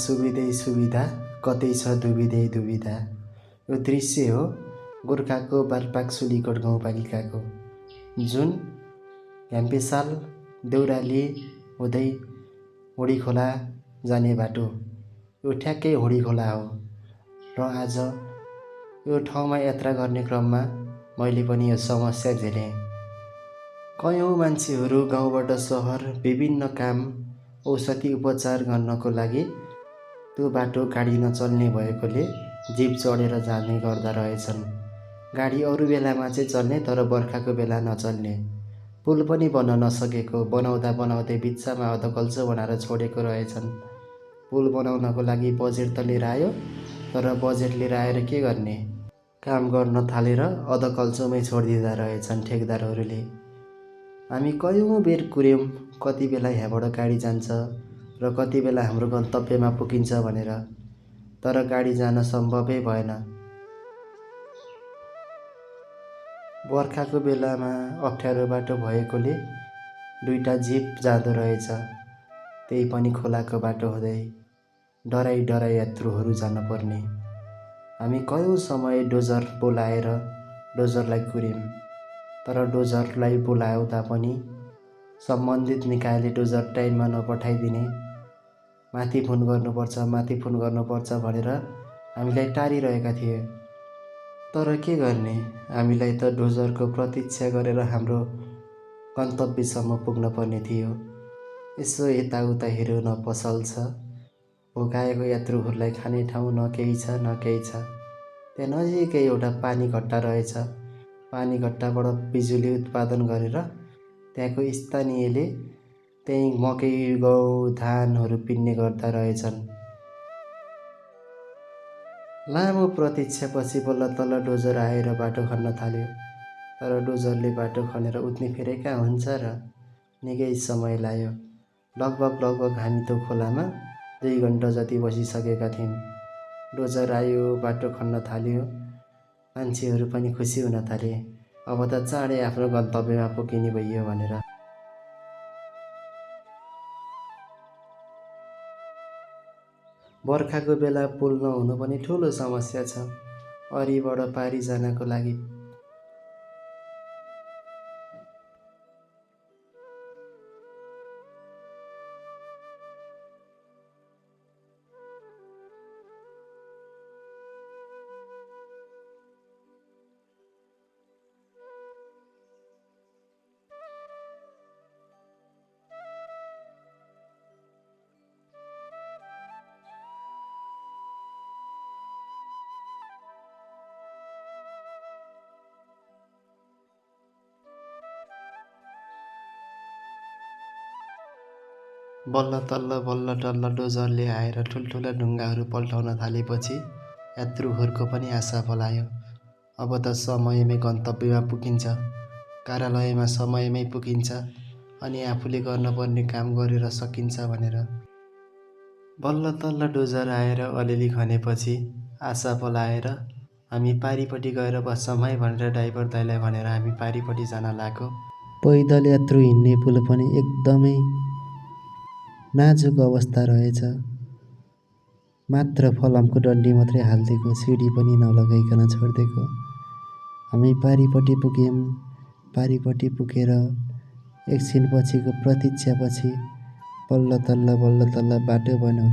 सुविधै सुविधा, कतै छ दुविधै दुविधा। यो दृश्य हो गोर्खाको बालपाक्सुलीकोट गाउँपालिकाको, जुन घ्याम्पेसाल देउराली हुँदै होडीखोला जाने बाटो। यो ठ्याक्कै होडीखोला हो र आज यो ठाउँमा यात्रा गर्ने क्रममा मैले पनि यो समस्या झेलेँ। कयौँ मान्छेहरू गाउँबाट सहर विभिन्न काम औषधि उपचार गर्नको लागि त्यो बाटो गाडी नचल्ने भएकोले जिप चढेर जाने गर्दा रहेछन्। गाडी अरू बेलामा चाहिँ चल्ने, तर बर्खाको बेला नचल्ने। पुल पनि बन्न नसकेको, बनाउँदा बनाउँदै बित्थामा अधकल्चो बनाएर छोडेको रहेछन्। पुल बनाउनको लागि बजेट त लिएर आयो, तर बजेट लिएर आएर के गर्ने? काम गर्न थालेर अधकल्चोमै छोडिदिँदा रहेछन् ठेकदारहरूले। हामी कयौँ बेर कुर्यौँ कति बेला यहाँबाट गाडी जान्छ र कति बेला हाम्रो गन्तव्यमा पुगिन्छ भनेर, तर गाडी जान सम्भवै भएन। बर्खाको बेलामा अप्ठ्यारो बाटो भएकोले दुईटा जिप जाँदो रहेछ, त्यही पनि खोलाको बाटो हुँदै डराई डराई यात्रुहरू जानुपर्ने। हामी कयौँ समय डोजर बोलाएर डोजरलाई कुर्यौँ, तर डोजरलाई बोलाउँदा पनि सम्बन्धित निकायले डोजर टाइममा नपठाइदिने, माथि फोन गर्नुपर्छ भनेर हामीलाई टारिरहेका थिए। तर के गर्ने, हामीलाई त डोजरको प्रतीक्षा गरेर हाम्रो गन्तव्यसम्म पुग्न पर्ने थियो। यसो यताउता हेऱ्यो, न पसल छ, भोकाएको यात्रुहरूलाई खाने ठाउँ न केही छ न केही छ। त्यहाँ नजिकै एउटा पानी घट्टा रहेछ, पानी घट्टाबाट बिजुली उत्पादन गरेर त्यहाँको स्थानीयले त्यहीँ मकै गहुँ धानहरू पिन्ने गर्दा रहेछन्। लामो प्रतीक्षापछि बल्ल तल्ल डोजर आएर बाटो खन्न थाल्यो, तर डोजरले बाटो खनेर उठ्ने फेरि कहाँ हुन्छ र? निकै समय लाग्यो। लगभग हामी त्यो खोलामा 2 घन्टा जति बसिसकेका थियौँ। डोजर आयो, बाटो खन्न थाल्यो, मान्छेहरू पनि खुसी हुन थाले। अब त चाँडै आफ्नो गन्तव्यमा पुगिने भइयो भनेर। बर्खाको बेला पुल नहुनु पनि ठुलो समस्या छ। अरिबाट पारी जानको लागि बल्ल टल्ल डोजरले आएर ठुल्ठुला ढुङ्गाहरू पल्टाउन थालेपछि यात्रुहरूको पनि आशा पलायो। अब त समयमै गन्तव्यमा पुगिन्छ, कार्यालयमा समयमै पुगिन्छ, अनि आफूले गर्नुपर्ने काम गरेर सकिन्छ भनेर। बल्ल तल्ल डोजर आएर अलिअलि खनेपछि आशा पलाएर हामी पारिपट्टि गएर बस्छौँ है भनेर ड्राइभर दाइलाई भनेर हामी पारिपट्टि जान लाग्यो। पैदल यात्रु हिँड्ने पुल पनि एकदमै नाजुक अवस्था रहेछ। मात्र फलामको डन्डी मात्रै हालिदिएको, सिडी पनि नलगाइकन छोडिदिएको। हामी पारिपट्टि पुग्यौँ। पारिपट्टि पुगेर एकछिनपछिको प्रतीक्षापछि बल्ल तल्ल बाटो बन्यो।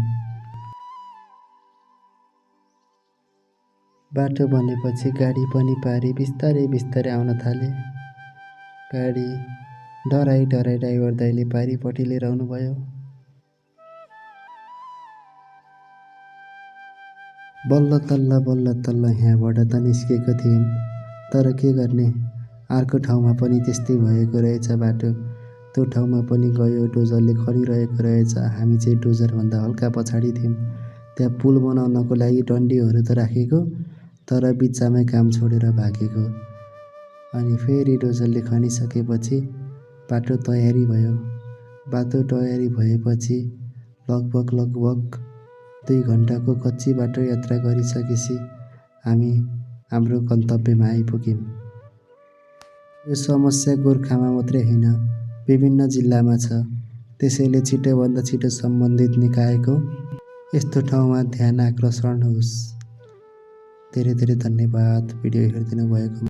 बाटो बनेपछि गाडी पनि पारी बिस्तारै बिस्तारै आउन थाले। गाडी डराई डराई ड्राइभर दाइले पारिपट्टि लिएर आउनुभयो। बल्ल तल्ल यहाँबाट त निस्केको थियौँ, तर के गर्ने, अर्को ठाउँमा पनि त्यस्तै भएको रहेछ बाटो। त्यो ठाउँमा पनि गयो, डोजरले खनिरहेको रहेछ। हामी चाहिँ डोजरभन्दा हल्का पछाडि थियौँ। त्यहाँ पुल बनाउनको लागि डन्डीहरू त राखेको, तर बिच्चामै काम छोडेर भागेको। अनि फेरि डोजरले खनिसकेपछि बाटो तयारी भयो। बाटो तयारी भएपछि लगभग 2 घन्टाको कच्ची बाटो यात्रा गरिसकेपछि हामी हाम्रो गन्तव्यमा आइपुग्यौँ। यो समस्या गोर्खामा मात्रै होइन, विभिन्न जिल्लामा छ। त्यसैले छिटोभन्दा छिटो सम्बन्धित निकायको यस्तो ठाउँमा ध्यान आकर्षण होस्। धेरै धेरै धन्यवाद भिडियो हेरिदिनु भएको